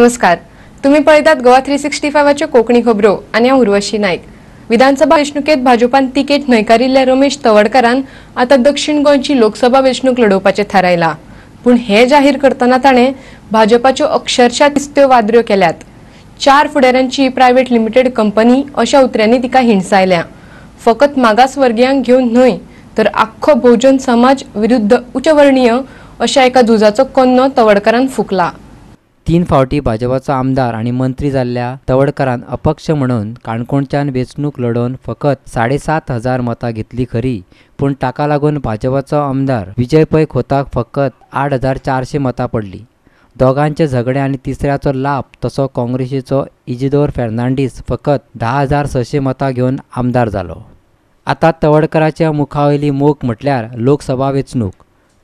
नमस्कार, तुम्ही पळयतात गोवा 365 कोकणी खबरो आनी हांव उर्वशी नायक। विधानसभा वेंचणुकेत भाजपान तिकेट न्हयकारिल्ल्या रमेश तवडकारान आतां दक्षिण गोंयची लोकसभा वेंचणूक लढोवपाचें थारायलां। पूण हें जाहीर करतना ताणें भाजपाच्यो अक्षरशा तिस्त्यो वादऱ्यो केल्यात। 4 फुडाऱ्यांची प्रायव्हेट लिमिटेड कंपनी अशा उतरांनी तिका हिणसायल्या। फकत मागासवर्गीयांक घेवन न्हय तर आख्खो बहुजन समाज विरुद्ध उच्चवर्णीय अशा एका झुजाचो कोन्नो तवडकारान फुकला। 3 फावटी भाजपाचो आमदार आनी मंत्री जाल्ल्या तवडकारान अपक्ष म्हणून काणकोणच्यान वेंचणूक लढोवन फकत 7,500 मतां घेतली खरी, पूण ताका लागून भाजपाचो आमदार विजय पै खोताक फकत 8,400 मतां पडली। दोगांचे झगडे आनी तिसऱ्याचो लाभ तसो काँग्रेसीचो इजिदोर फेर्नांडीस फकत 10,600 मतां घेवन आमदार जालो। आतां तवडकाराच्या मुखावयली मोख म्हटल्यार लोकसभा वेंचणूक।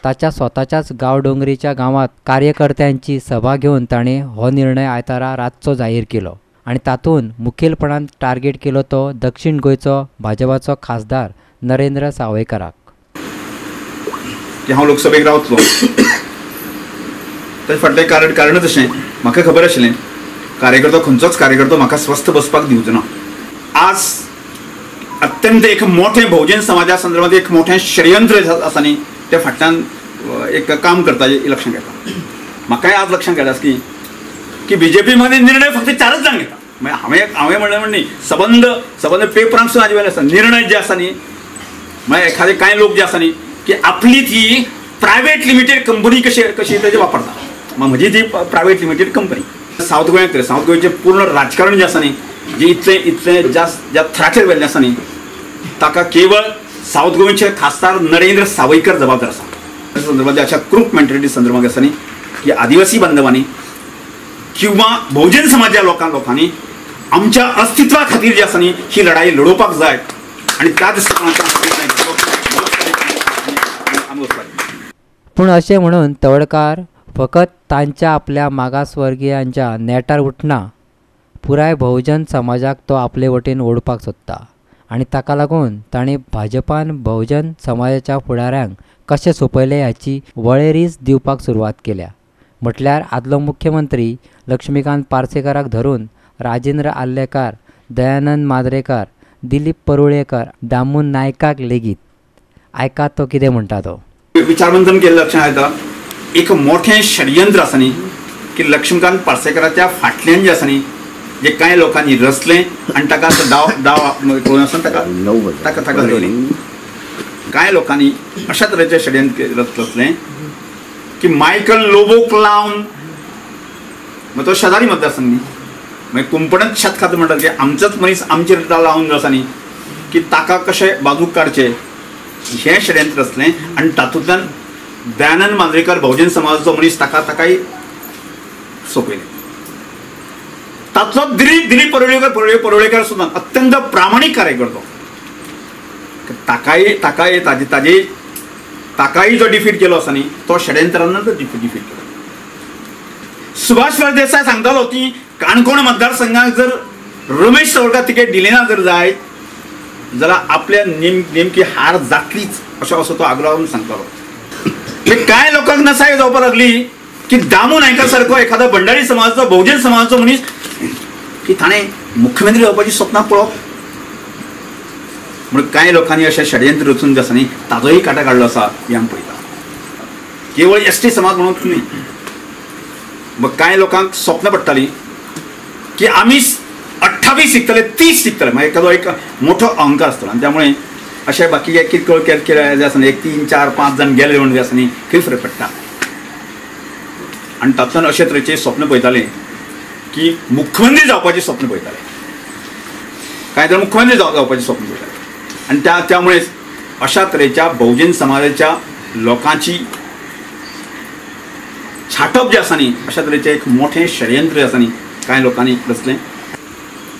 ताच्या स्वताच्याच गांवडोंगरीच्या गांवांत कार्यकर्त्यांची सभा घेवन ताणें हो निर्णय आयतारा रातचो जाहीर केलो आनी तातूंत मुखेलपणान टार्गेट केलो तो दक्षिण गोंयचो भाजपाचो खासदार नरेंद्र सावयकाराक। की हांव लोकसभेक रावतलो ताचे फाटलें कारणच अशें म्हाका खबर आशिल्लें, कार्यकर्तो खंयचोच कार्यकर्तो म्हाका स्वस्थ बसपाक दिवचो ना। आज अत्यंत एक मोठें बहुजन समाजा संदर्भात एक मोठें षडयंत्र आसा न्ही, त्या फाटल्यान एक काम करता लक्षांत घेता। म्हाकाय आज लक्षांत घेता की की बीजेपी मध्ये निर्णय फक्त 4च जाण घेता। मागीर हांवें म्हणलें म्हण न्ही, सबंद सबंद पेपरांक सुद्दां हाजे वयल्यान आसा निर्णय जे आसा न्ही, मागीर एखादे कांय लोक जे आसा न्ही की आपली ती प्रायवेट लिमिटेड कंपनी कशी कशी तेजे वापरता। मागीर म्हजी ती प्रायवेट लिमिटेड कंपनी सावथ गोंयांत, सावथ गोंयचें पूर्ण राजकारण जें आसा न्ही, जें इतलें इतलें जास्त ज्या थराचेर व्हेल्लें आसा न्ही, ताका केवळ सावथ गोंयचे खासदार नरेंद्र सावयकर जबाबदार आसा। संदर्भात अशा क्रूप मेंटॅलिटी संदर्भात आसा न्ही की आदिवासी बांधवांनी किंवा बहुजन समाजा लोकांनी आमच्या अस्तित्वा खातीर जे आसा न्ही ही लढाई लढोवपाक जाय आनी त्या दृश्टिकोनांतल्यान आमी वचपाक। पूण अशें म्हणून तवडकार फकत तांच्या आपल्या मागासवर्गीयांच्या नेटार उठना, पुराय बहुजन समाजाक तो आपले वटेन ओडपाक सोदता आनी ताका लागून ताणें भाजपान बहुजन समाजाच्या फुडाऱ्यांक कशें सोंपयलें हाची वळेरीच दिवपाक सुरवात केल्या। म्हटल्यार आदलो मुख्यमंत्री लक्ष्मीकांत पार्सेकाराक धरून राजेंद्र आर्लेकार, दयानंद माद्रेकार, दिलीप परुळेकर, दामू नायकाक लेगीत। आयकात तो कितें म्हणटा तो। विचारमंथन केल्लें लक्षांत येता एक मोठें षडयंत्र आसा न्ही की लक्ष्मीकांत पार्सेकाराच्या फाटल्यान जें आसा न्ही जे कांय लोकांनी रचलें आनी ताका डाव डाव करून आसून ताका ताका ताका धरलें। कांय लोकांनी अशा तरेचें षडयंत्र रचलें की मायकल लोबोक लावन, मागीर तो शेजारी मतदारसंघ न्ही, मागीर कुंपणच शेत खातें म्हणटात की आमचोच मनीस आमचेर लावन जो आसा न्ही की ताका कशें बाजूक काडचें हें षडयंत्र रचलें आनी तातूंतल्यान दयानंद मांद्रेकर बहुजन समाजाचो मनीस ताका ताकाय सोंपयलें। तातूंतलो दिलीप परुळेकर सुद्दां अत्यंत प्रामाणीक कार्यकर्तो, ताकाय ताकाय ताजे ताजे ताकाय जो डिफीट केलो आसा न्ही तो षडयंत्रान डिफीट केलो। सुभाष फळदेसाय सांगतालो की काणकोण मतदारसंघाक जर रमेश तवडकार तिकेट दिली ना जर जायत जाल्यार आपल्या नेमकी हार जातलीच अशें असो तो आग्रो सांगतालो। कांय लोकांक नसाय जावपाक लागली की दामू नायका सारको एखादो भंडारी समाजाचो बहुजन समाजाचो मनीस की ताणें मुख्यमंत्री जावपाची स्वप्नां पळोवप म्हणून कांय लोकांनी अशें षडयंत्र रचून जे आसा न्ही ताजोय कांटो काडलो आसा हें आमी पळयता। केवळ एस टी समाज म्हणून न्ही, मग कांय लोकांक स्वप्नां पडटालीं की आमी 28 जिखतले 30 जिखतले, मागीर एखादो एक मोठो अहंकार आसतलो आनी त्यामुळे अशें बाकी किरकोळ केळ जे आसा न्ही 1 3 4 5 जाण गेले म्हणून जे आसा न्ही खंय फरक पडटा। आनी तातूंतल्यान अशे तरेचें स्वप्न पळयताले की मुख्यमंत्री जावपाचें स्वप्न पळयताले, कांय जाण मुख्यमंत्री जावपाचें स्वप्न पळयताले आनी त्यामुळे अशा तरेच्या बहुजन समाजाच्या लोकांची छाटप जें आसा न्ही अशा तरेचें एक मोठें षडयंत्र आसा न्ही कांय लोकांनी रचलें।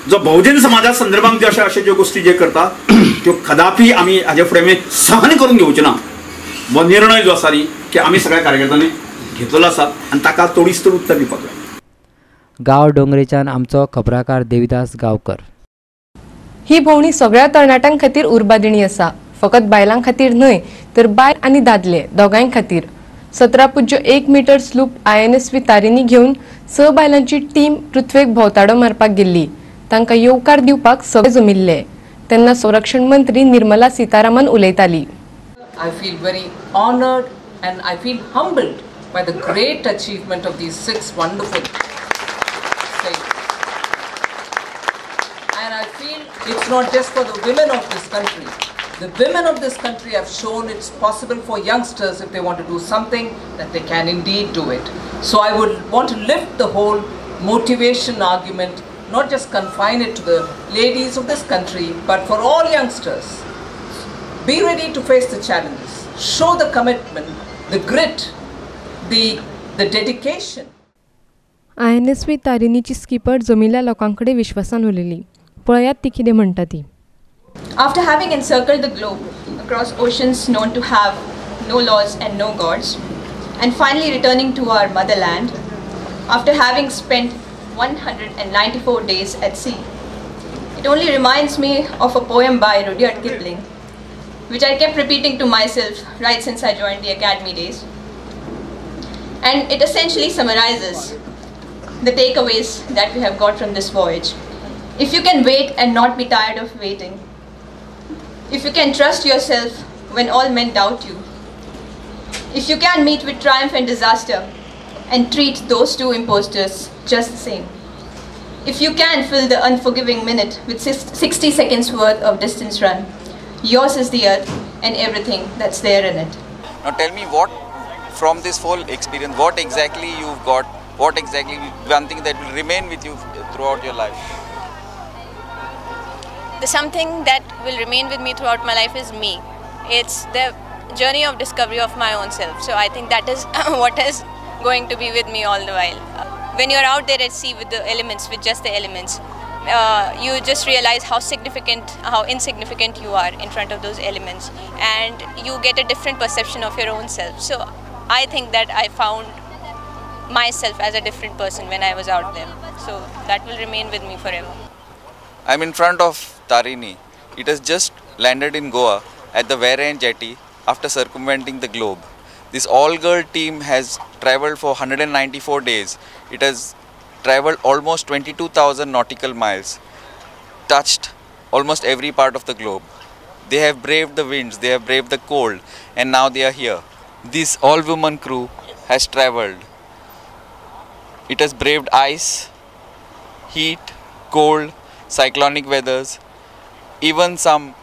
जो बहुजन समाजा संदर्भात जे अशे अशे ज्यो गोश्टी जे करता त्यो कदापी आमी हाजे फुडें आमी सहन करून घेवचे ना। हो निर्णय जो आसा न्ही की आमी सगळ्या कार्यकर्त्यांनी घेतलेलो आसा आनी ताका तोडीस तोड उत्तर दिवपाक जाय। गांव डोंगरेच्यान आमचो खबराकार देविदास गांवकर। ही भोंवडी सगळ्या तरणाट्यां खातीर उर्बा दिणी आसा, फकत बायलां खातीर न्हय तर बायल आनी दादले दोगांय खातीर। 17.1 मीटर स्लूप INSV Tarini घेवन 6 बायलांची टीम पृथ्वेक भोंवताडो मारपाक गेल्ली. तांकां येवकार दिवपाक सगळे जमिल्ले तेन्ना संरक्षण मंत्री निर्मला सीतारामन उलयताली. I feel very honored and I feel humbled by the great achievement of these 6 wonderful states. And I feel it's not just for the women of this country. The women of this country have shown it's possible for youngsters, if they want to do something, that they can indeed do it. So I would want to lift the whole motivation argument, not just confine it to the ladies of this country, but for all youngsters. Be ready to face the challenges. Show the commitment, the grit, the dedication. INSV तारिणीची skipper जमिल्ल्या लोकांकडे विश्वासान उलयली. पळयात ती कितें म्हणटा ती. After having encircled the globe across oceans known to have no laws and no gods, and finally returning to our motherland, after having spent 194 days at sea, it only reminds me of a poem by Rudyard Kipling, which I kept repeating to myself right since I joined the academy days. And it essentially summarizes the takeaways that we have got from this voyage. If you can wait and not be tired of waiting, if you can trust yourself when all men doubt you, if you can meet with triumph and disaster and treat those two imposters just the same, if you can fill the unforgiving minute with 60 seconds worth of distance run, yours is the earth and everything that's there in it. Now tell me, what from this whole experience, what exactly you've got, what exactly one thing that will remain with you throughout your life? The something that will remain with me throughout my life is me. It's the journey of discovery of my own self. So I think that is what is going to be with me all the while. When you're out there at sea with the elements, with just the elements, you just realize how significant, how insignificant you are in front of those elements, and you get a different perception of your own self. So I think that I found myself as a different person when I was out there. So that will remain with me forever. I'm in front of Tarini. It has just landed in Goa at the Verem jetty after circumventing the globe. This all-girl team has traveled for 194 days. It has traveled almost 22,000 nautical miles, touched almost every part of the globe. They have braved the winds, they have braved the cold, and now they are here. This all-woman crew has traveled. It has braved ice, heat, cold, cyclonic weathers, even some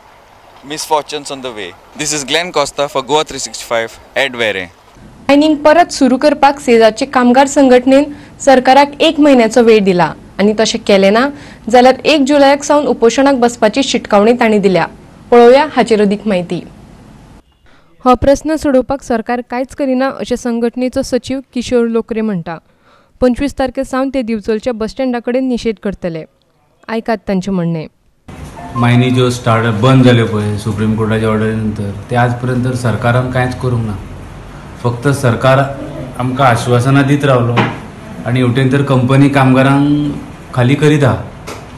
misfortunes on the way. This is Glenn Costa for Goa 365 at Verem. Mining परत सुरू करपाक सेजाचे कामगार संघटनेन सरकाराक 1 म्हयन्याचो वेळ दिला आनी तशें केलें ना जाल्यार 1 जुलयाक सावन उपोशणाक बसपाची शिटकावणी तांणी दिल्या. पळोवया हाचेर अदीक म्हायती. हो प्रस्न सोडोवपाक सरकार कांयच करिना अशें संघटनेचो सचीव किशोर लोकरे म्हणटा. 25 तारखे सावन ते दिवचलच्या बस स्टँडा कडेन निशेध करतले. आयकात तांचें म्हणणें. मायनी ज्यो स्टार्ट बंद जाल्यो पळय सुप्रीम कोर्टाच्या ऑर्डरी नंतर ते आज पर्यंत सरकारान कांयच करूंक ना. फक्त सरकार आमकां आश्वासनां दीत रावलो आनी हेवटेन तर कंपनी कामगारांक खाली करीत आहा,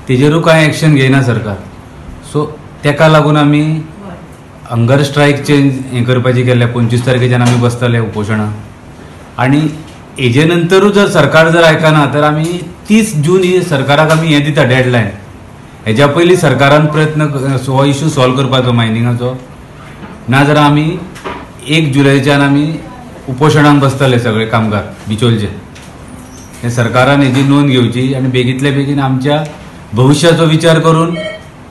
तेजेरूय कांय एक्शन घेयना सरकार. सो तेका लागून आमी हंगर स्ट्रायक चेंज हें करपाची केल्ल्या. 25 तारखेच्यान आमी बसतले उपोशणाक आनी हेजे नंतरूय जर सरकार जर आयकना तर आमी 30 जून ही सरकाराक आमी हें दिता डेडलायन. हेज्या पयलीं सरकारान प्रयत्न हो इशू सॉल्व करपाचो मायनिंगाचो, ना जाल्यार आमी 1 जुलयच्यान आमी उपोशणाक बसतले सगळे कामगार बिचोलचे. हे सरकारान हेजी नोंद घेवची आनी बेगींतल्या बेगीन आमच्या भविश्याचो विचार करून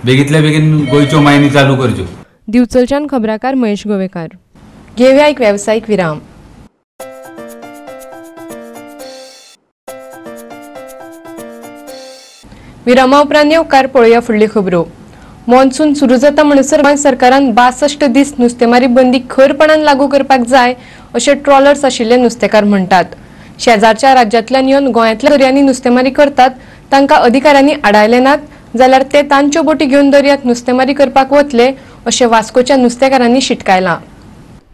बेगींतल्या बेगीन गोंयच्यो मायनी चालू करच्यो. दिवचलच्यान खबराकार महेश गोवेकार. घेवया एक वेवसायीक विराम. विरामा उपरांत येवकार पळोवया फुडल्यो खबरो. मॉन्सून सुरू जाता म्हणसर गोंय सरकारान 62 दीस नुस्तेमारी बंदी खरपणान लागू करपाक जाय अशें ट्रॉलर्स आशिल्ले नुस्तेकार म्हणटात. शेजारच्या राज्यांतल्यान येवन गोंयांतल्या दर्यांनी नुस्तेमारी करतात तांकां अधिकाऱ्यांनी आडायले नात जाल्यार ते तांच्यो बोटी घेवन दर्यांत नुस्तेमारी करपाक वतले अशें वास्कोच्या नुस्तेकारांनी शिटकायलां.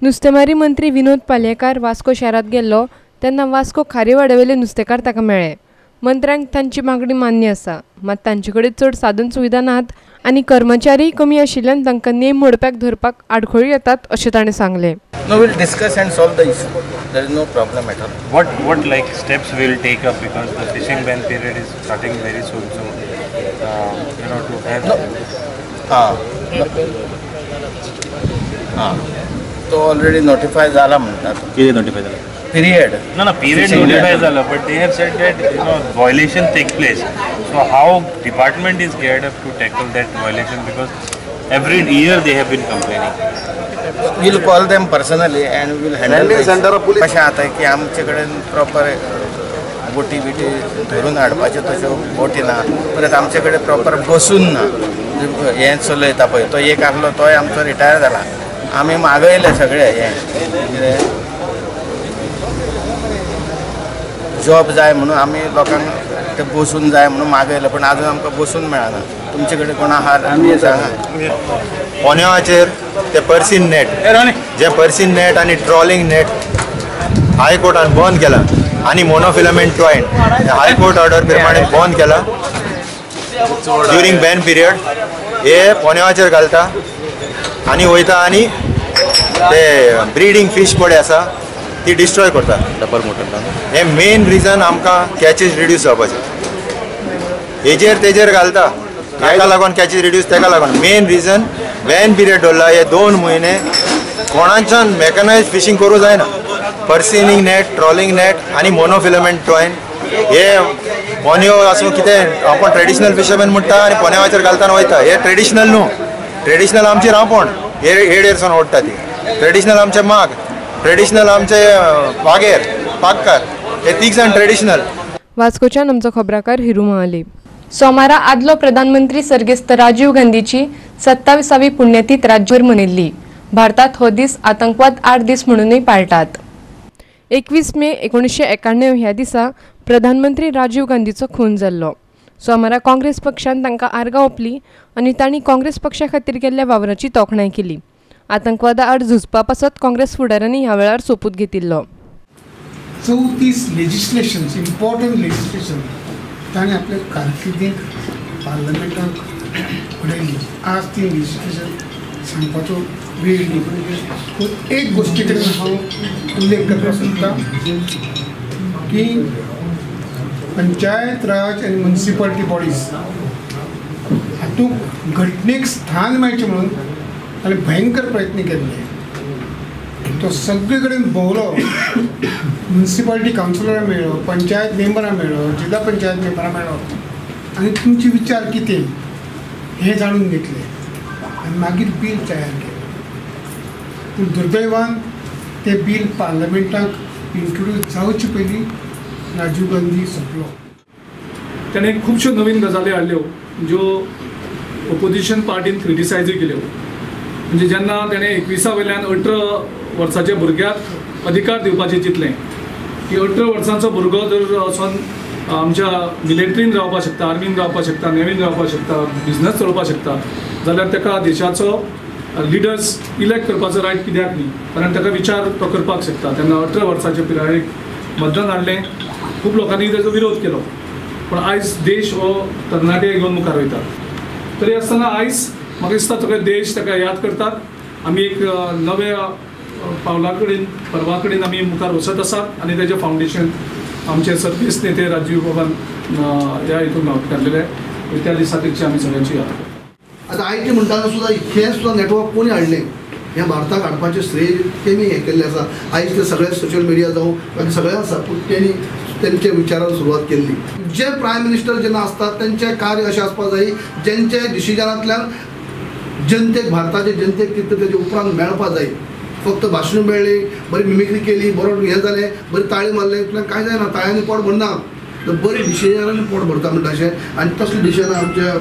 नुस्तेमारी मंत्री विनोद पालयेकार वास्को शारांत गेल्लो तेन्ना वास्को खारीवाड्यावेले नुस्तेकार ताका मेळ्ळे. मंत्र्यांक तांची मागणी मान्य आसा, मात तांचे कडेन चड साधन सुविधा नात आनी कर्मचारी कमी आशिल्ल्यान तांकां नेम मोडप्याक धरपाक आडखळी येतात अशें ताणें सांगलें. No, we'll discuss and solve the issue. There is no problem at all. What like steps will take up, because the fishing ban period is starting very soon, so you know, to have no. तो already notify जाला म्हणतात. कितें notify जाला? Period ना ना, period notify जाला, but they have said that you know violation take place, so how department is geared up to tackle that violation, because every year they have been complaining. We'll call them personally and we'll handle this. कशें जाता की आमचे कडेन proper बोटी बिटी धरून हाडपाच्यो तश्यो बोटी ना, परत आमचे कडेन प्रॉपर बसून ना. हें चलयता पळय तो एक आहलो, तोय आमचो रिटायर जाला. आमी मागयले सगळे हें कितें जॉब जाय म्हणून आमी लोकांक ते बसून जाय म्हणून मागयले, पूण आजून आमकां बसून मेळना. तुमचे कडेन कोण आहा सांगा. पोन्याचेर ते पर्सीन नेट, जे पर्सीन नेट आनी ट्रॉलिंग नेट हायकोर्टान बंद केला आनी मोनोफिलामेंट ट्वायन हायकोर्ट ऑर्डर प्रमाणे बंद केला ड्युरींग बॅन पिरियड. हे पोन्याचेर घालता आनी वयता आनी ते ब्रिडींग फीश पळय आसा ती डिस्ट्रॉय करता. डबल मोटर हे मेन रिजन आमकां कॅचीज रिड्यूस जावपाचें. हेजेर तेजेर घालता, हेका लागून कॅचीज रिड्यूस, तेका लागून मेन रिजन बॅन पिरियड दवरला. हे 2 म्हयने कोणाच्यान मॅकनायज फिशींग करूं जायना. पर्सिनींग नेट, ट्रॉलिंग नेट आनी मोनोफिलामेंट ट्वायन हे पोन्यो आसूं कितें आपण ट्रेडिशनल फिशरमॅन म्हणटा आनी पोन्यावाचेर घालतना वयता. हे ट्रेडिशनल न्हू, ट्रेडिशनल आमची रांपण हे हेडेर सावन ओडटा ती. ट्रेडिशनल आमचे माग, ट्रेडिशनल आमचे वागेर पागकार, हे तीग जाण ट्रेडिशनल. वास्कोच्यान आमचो खबराकार हिरू महाले. सोमारा आदलो प्रधानमंत्री सर्गेस्त राजीव गांधीची 27वी पुण्यतीथ राज्यभर मनयल्ली. भारतात हो दीस आतंकवाद आड दीस म्हणूनय पाळटात. 21 मे 1991 ह्या दिसा प्रधानमंत्री राजीव गांधीचो खून जाल्लो. सोमारा काँग्रेस पक्षान तांकां आर्गां ओंपली आनी तांणी काँग्रेस पक्षा खातीर केल्ल्या वावराची तोखणाय केली. आतंकवादा आड झुजपा पासत काँग्रेस फुडाऱ्यांनी ह्या वेळार सोपूत घेतिल्लो. 34 लेजिस्लेशन्स, इम्पॉर्टंट लेजिस्लेशन ताणें आपल्या कारकिर्दींत पार्लमेंटाक उडयली. आज ती लेजिस्लेशन सांगपाचो वेळ न्ही, पूण एक गोश्टी कडेन हांव उल्लेख करपाक सोदतां की पंचायत राज आनी म्युनिसिपालिटी बॉडीज हातूंत घटनेक स्थान मेळचें म्हणून ताणें भयंकर प्रयत्न केल्ले. तो सगळे कडेन भोंवलो, म्युनिसिपालिटी कावन्सिलरां मेळ्ळो, पंचायत मेंबरां मेळ्ळो, जिल्हा पंचायत मेंबरां मेळ्ळो आनी तुमचे विचार कितें हें जाणून घेतलें आनी मागीर बील तयार केलें. पूण दुर्दैवान तें बील पार्लमेंटाक इंट्रोड्यूस जावचे पयलीं राजीव गांधी सोंपलो. ताणें खुबश्यो नवीन गजाली हाडल्यो ज्यो ओपोजिशन पार्टीन क्रिटिसायजूय केल्यो. म्हणजे जेन्ना ताणें 21 वयल्यान 18 वर्साच्या भुरग्याक अधिकार दिवपाचें चिंतलें की 18 वर्सांचो भुरगो जर वचोन आमच्या मिलिट्रीन रावपाक शकता, आर्मीन रावपाक शकता, नेवीन रावपाक शकता, बिजनस चलोवपाक शकता, जाल्यार ताका देशाचो लिडर्स इलेक्ट करपाचो रायट कित्याक न्ही, कारण ताका विचार तो करपाक शकता. तेन्ना 18 वर्साच्या पिरायेक मतदान हाडलें, खूब लोकांनी ताजो विरोध केलो, पूण आयज देश हो तरणाटे घेवन मुखार वयता. तरी आसतना आयज म्हाका दिसता सगळे देश ताका याद करतात. आमी एक नव्या पावला कडेन, पर्वा कडेन आमी मुखार वचत आसात आनी ताजें फावंडेशन आमचे सर्गेस्त नेते राजीव बाबान ह्या हितून घातलेलें. त्या दिसा तेची आमी सगळ्यांची याद करता. आतां I T म्हणटाना सुद्दां हें सुद्दां नेटवर्क कोणी हाडलें हें भारताक हाडपाचें श्रेय तेणी हें केल्लें आसा. आयज ते सगळे सोशल मिडिया जावं बाकी सगळें आसा, पूण तेणी तेंच्या विचारान सुरवात केल्ली. जे प्रायम मिनिस्टर जेन्ना आसतात तेंचें कार्य अशें आसपाक जाय जेंचे डिसिजनांतल्यान जनतेक, भारताचे जनतेक कितें तेजे उपरांत मेळपाक जाय. फक्त भाशणां मेळ्ळी, बरी मिमिक्री केली, बरो हें जालें, बरी ताळी मारली इतल्यान कांय जायना. ताळ्यांनी पोट भरना, तर बरी डिसिजनांनी पोट भरता म्हणटा अशें. आनी तसलीं डिसिजनां आमच्या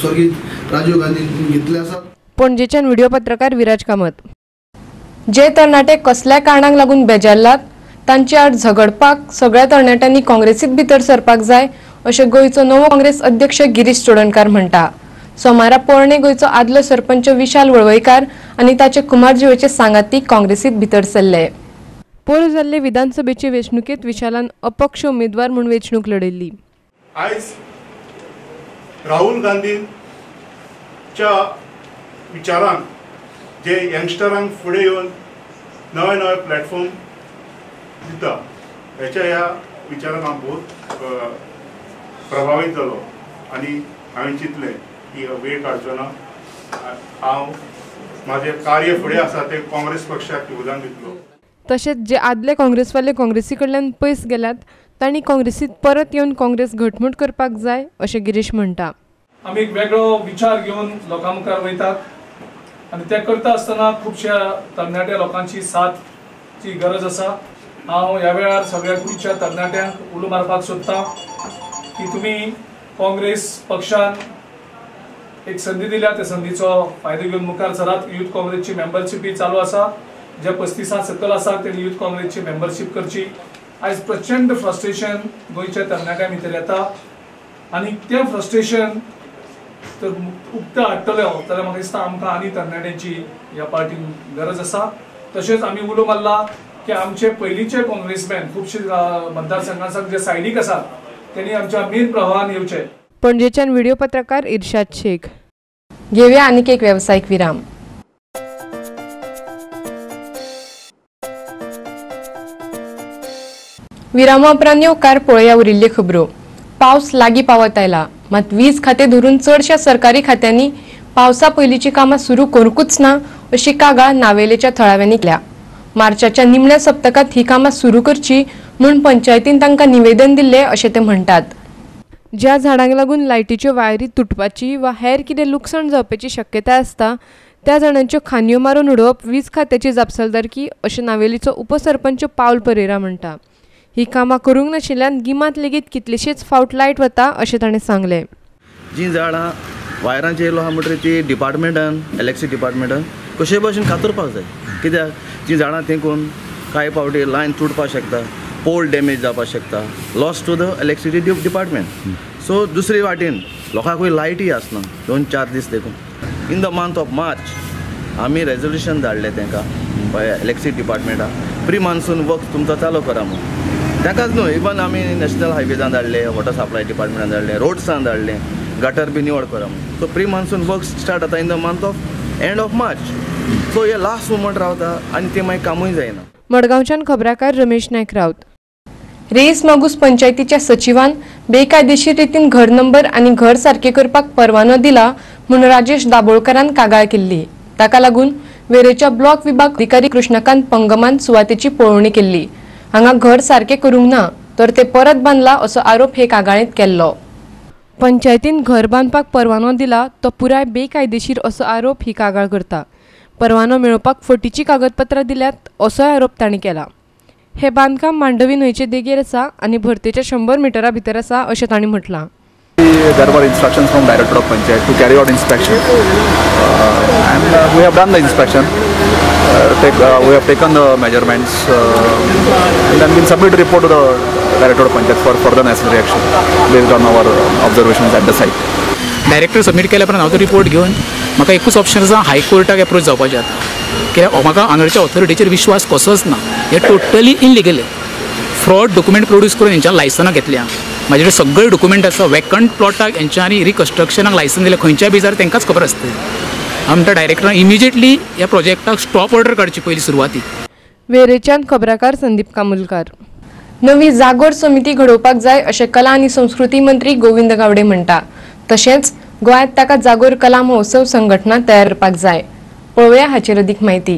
स्वर्गीय राजीव गांधी घेतले आसात. पणजेच्यान व्हिडिओ पत्रकार विराज कामत. जे तरणाटे कसल्या कारणाक लागून बेजारलात तांचे आड झगडपाक सगळ्या तरणाट्यांनी काँग्रेसीत भितर सरपाक जाय अशें गोंयचो नवो काँग्रेस अध्यक्ष गिरीश चोडणकार म्हणटा. सोमारा पोरणे गोंयचो आदलो सरपंच विशाल वळवयकार आनी ताचे कुमारजुवेचे सांगाती काँग्रेसीत भितर सरले. पोर जाल्ले विधानसभेचे वेंचणुकेंत विशालान अपक्ष उमेदवार म्हूण वेंचणूक लढयल्ली. आयज राहुल गांधीन च्या विचारांक जे यंगस्टरांक फुडें येवन नवे नवे प्लॅटफॉर्म दिता हेच्या ह्या विचारान हांव बहुत प्रभावीत जालो आनी हांवें चिंतलें की वेळ काडचो ना, हांव म्हाजें कार्य फुडें आसा तें काँग्रेस पक्षाक योगदान दितलो. तशेंच जे आदले काँग्रेसवाले काँग्रेसी कडल्यान पयस गेल्यात तांणी काँग्रेसीत परत येवन काँग्रेस घटमूट करपाक जाय अशें गिरीश म्हणटा. आमी एक वेगळो विचार घेवन लोकां मुखार वयतात आनी ते करता आसतना खुबश्या तरणाट्या लोकांची साथची गरज आसा. हांव ह्या वेळार सगळ्या गोंयच्या तरणाट्यांक उलो मारपाक सोदतां की तुमी काँग्रेस पक्षान एक संदी दिल्या, त्या संदीचो फायदो घेवन मुखार सरात. यूथ काँग्रेसची मेंबरशीपय चालू आसा, जे 35 सकयल आसा तेणी यूथ काँग्रेसची मेंबरशीप करची. आयज प्रचंड फ्रस्ट्रेशन गोंयच्या तरणाट्यां भितर येता आनी तें फ्रस्ट्रेशन तर उक्तें हाडटले जाल्यार म्हाका दिसता आमकां आनी तरणाट्यांची ह्या पार्टीन गरज आसा. तशेंच आमी उलो मारला की आमचे पयलींचे काँग्रेसमॅन खुबशे मतदारसंघांत जे सायडीक आसात तेणी आमच्या मेन प्रवाहान येवचे. पणजेच्यान व्हिडिओ पत्रकार इर्शाद शेख. घेवया आनीक एक वेवसायीक विराम. विरामा उपरांत येवकार पळोवया उरिल्ल्यो खबरो. पावस लागीं पावत आयला, मात वीज खातें धरून चडश्या सरकारी खात्यांनी पावसा पयलींची कामां सुरू करूंकूच ना अशी कागाळ नावेलेच्या थळाव्यांनी केल्या. मार्चाच्या निमण्या सप्तकांत ही कामां सुरू करची म्हूण पंचायतीन तांकां निवेदन दिल्लें अशें ते म्हणटात. ज्या झाडांक लागून लायटीच्यो वायरी तुटपाची वा हेर कितें लुकसाण जावपाची शक्यताय आसता त्या झाडांच्यो खांदयो मारून उडोवप वीज खात्याची जापसालदारकी अशें नावेलीचो उपसरपंच पावल परेरा म्हणटा. ही कामां करूंक नाशिल्ल्यान गिमांत लेगीत कितलेशेच फावट लायट वता अशें ताणें सांगलें. जी झाडां वायरांचेर येयलो आहा म्हणटकीर ती डिपार्टमेंटान इलेक्ट्रिसिटी डिपार्टमेंटान कशेय भशेन कातरपाक जाय, कित्याक जी झाडां तेंकून कांय फावटी लायन तुटपाक शकता, पोल डॅमेज जावपाक शकता, loss to the electricity department. So दुसरे वाटेन लोकांकूय लायटी आसना 2-4 दीस देखून. In the month of March आमी रेजोल्युशन धाडलें तांकां इलेक्ट्रिसिटी डिपार्टमेंटाक प्री मान्सून वर्क तुमचो चालू करा म्हणून. ताकाच न्हू इवन आमी नॅशनल हायवेजान धाडले, वॉटर सप्लाय डिपार्टमेंटान धाडले, रोड्सान धाडले, गटर बी निवळ करा म्हणून. So pre monsoon work start जाता in the month of end of March. So hey last moment रावता आनी ते मागीर कामूय जायना. मडगांवच्यान खबराकार रमेश नायक राऊत. रेईस मागूस पंचायतीच्या सचिवान बेकायदेशीर रितीन घर नंबर आनी घर सारके करपाक परवानो दिला म्हूण राजेश दाबोळकरान कागाळ केल्ली. ताका लागून वेरेच्या ब्लॉक विभाग अधिकारी कृष्णकांत पंगमान सुवातेची पळोवणी केल्ली. हांगा घर सारके करूंक ना तर ते परत बांदला असो आरोप हे कागाळींत केल्लो. पंचायतीन घर बांदपाक परवानो दिला तो पुराय बेकायदेशीर असो आरोप ही कागाळ करता. परवानो मेळोवपाक फटीची कागदपत्रां दिल्यात असोय आरोप तांणी केला. हे बांदकाम मांडवी न्हंयचे देगेर आसा आनी भरतेच्या 100 मिटरा भितर आसा अशें तांणी म्हटलां. There were instructions from Director of Panchayat to carry out inspection, and we have done the inspection. We have taken the measurements, and then we'll submit a report to the Director of Panchayat for further necessary action based on our observations at the site. Director submit केल्या उपरांत हांव तो report घेवन म्हाका एकूच option आसा, हायकोर्टाक approach जावपाचें आतां, कित्याक म्हाका हांगाच्या ऑथॉरिटीचेर विश्वास कसोच ना. हे totally illegal, fraud document produce करून हेंच्यान लायसनां घेतल्या. म्हाजे कडेन सगळे डॉक्युमेंट आसा. वेकंट प्लॉटाक हेंच्यांनी रिकन्स्ट्रक्शनाक लायसन दिलें, खंयच्या बेजार तांकांच खबर आसता. हांव म्हणटा डायरेक्टरान इमिजिएटली ह्या प्रोजेक्टाक स्टॉप ऑर्डर काडची पयली सुरवाती. वेरेच्यान खबराकार संदीप कामुलकार. नवी जागोर समिती घडोवपाक जाय अशें कला आनी संस्कृती मंत्री गोविंद गावडे म्हणटा. तशेंच गोंयांत ताका जागोर कला महोत्सव संघटना तयार करपाक जाय. पळोवया हाचेर अदीक म्हायती.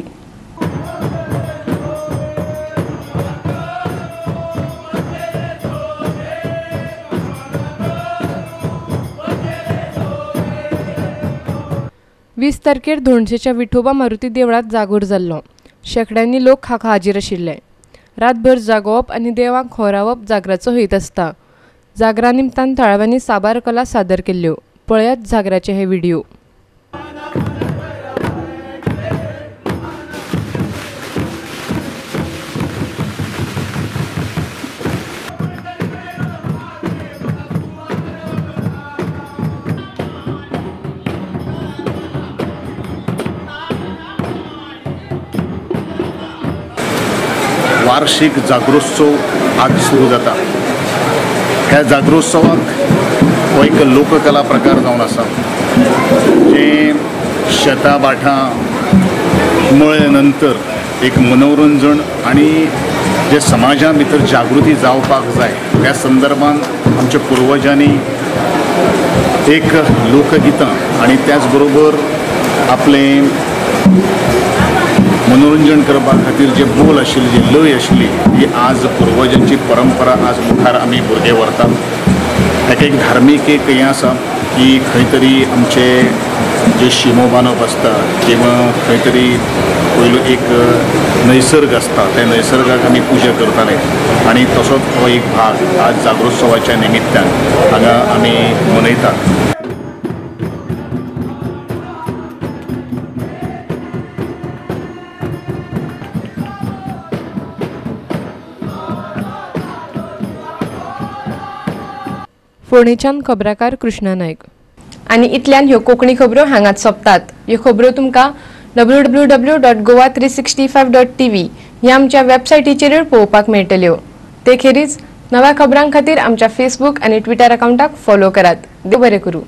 वीस तारखेर धोणशेच्या विठोबा मारुती देवळांत जागोर जाल्लो. शेंकड्यांनी लोक हाका हाजीर आशिल्ले. रातभर जागोवप आनी देवाक होरावप जागराचो हेत आसता. जागरा निमतान थळाव्यांनी साबार कला सादर केल्ल्यो. पळयात जागराचे हे व्हिडिओ. वार्षिक जागरोत्सव आज सुरू जाता. ह्या जागरोत्सवाक हो एक लोककला प्रकार जावन आसा, जे शेतां भाटां मळे नंतर एक मनोरंजन आनी जे समाजा भितर जागृती जावपाक जाय त्या संदर्भान आमच्या पुर्वजांनी एक लोकगितां आनी त्याच बरोबर आपलें मनोरंजन करपा खातीर जे बोल आशिल्ले, जे लय आशिल्ली, ही आज पुर्वजांची परंपरा आज मुखार आमी भुरगे व्हरतात. ताका एक धार्मीक एक हें आसा की खंय तरी आमचे जे शिमो बांदप आसता किंवा खंय तरी पयलो एक नैसर्ग आसता, त्या नैसर्गाक आमी पुजा करताले आनी तसोच हो एक भाग आज जागरोत्सवाच्या निमित्तान हांगा आमी मनयतात. फोंडेच्यान खबराकार कृष्णा नायक. आनी इतल्यान ह्यो कोंकणी खबरो हांगाच सोंपतात. ह्यो खबरो तुमकां www.goa365.tv ह्या आमच्या वेबसायटीचेरूय पळोवपाक मेळटल्यो. ते खेरीज नव्या खबरां खातीर आमच्या फेसबूक आनी ट्विटर अकावंटाक फॉलो करात. देव बरें करूं.